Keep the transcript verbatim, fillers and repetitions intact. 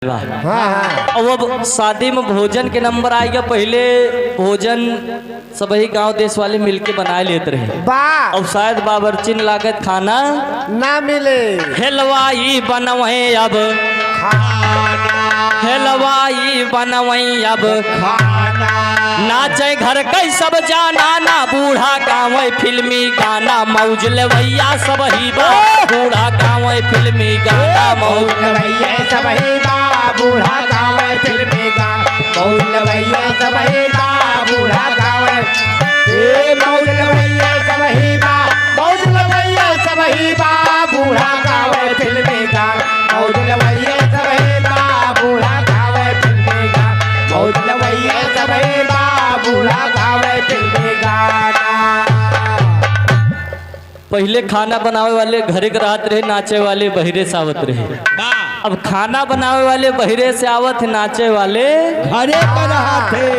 बा। हाँ, हाँ। अब, अब शादी में भोजन के नंबर आइगा, पहिले भोजन सबही गांव देश वाले मिलके बनाए लेत रहे। बा। अब शायद बावर्चिन लागत खाना ना मिले। हेलवाई बनवै अब खाना। हेलवाई बनवै अब खाना। नाचै घर कै सब जाना, ना बूढ़ा गावै फिल्मी गाना, मौज लेवैया सबही बा। बूढ़ा गावै फिल्मी गाना, मौज लेवैया सबही बा। बूढ़ा गावै फिल्मी गाना, मौज लेवैया सबही बा। बूढ़ा गावै, ए मौज लेवैया सबही बा। मौज लेवैया सबही बा। बूढ़ा गावै फिल्मी गाना, मौज लेवैया सबही बा। बूढ़ा गावै फिल्मी गाना, मौज लेवैया सबही बा। बूढ़ा गावै फिल्मी गाना। पहिले खाना बनावे वाले घरे के रहत रहे, नाचे वाले बहिरे से आवत रहे। बा। अब खाना बनावे वाले बहिरे से आवत है, नाचे वाले घरे पर रहत है।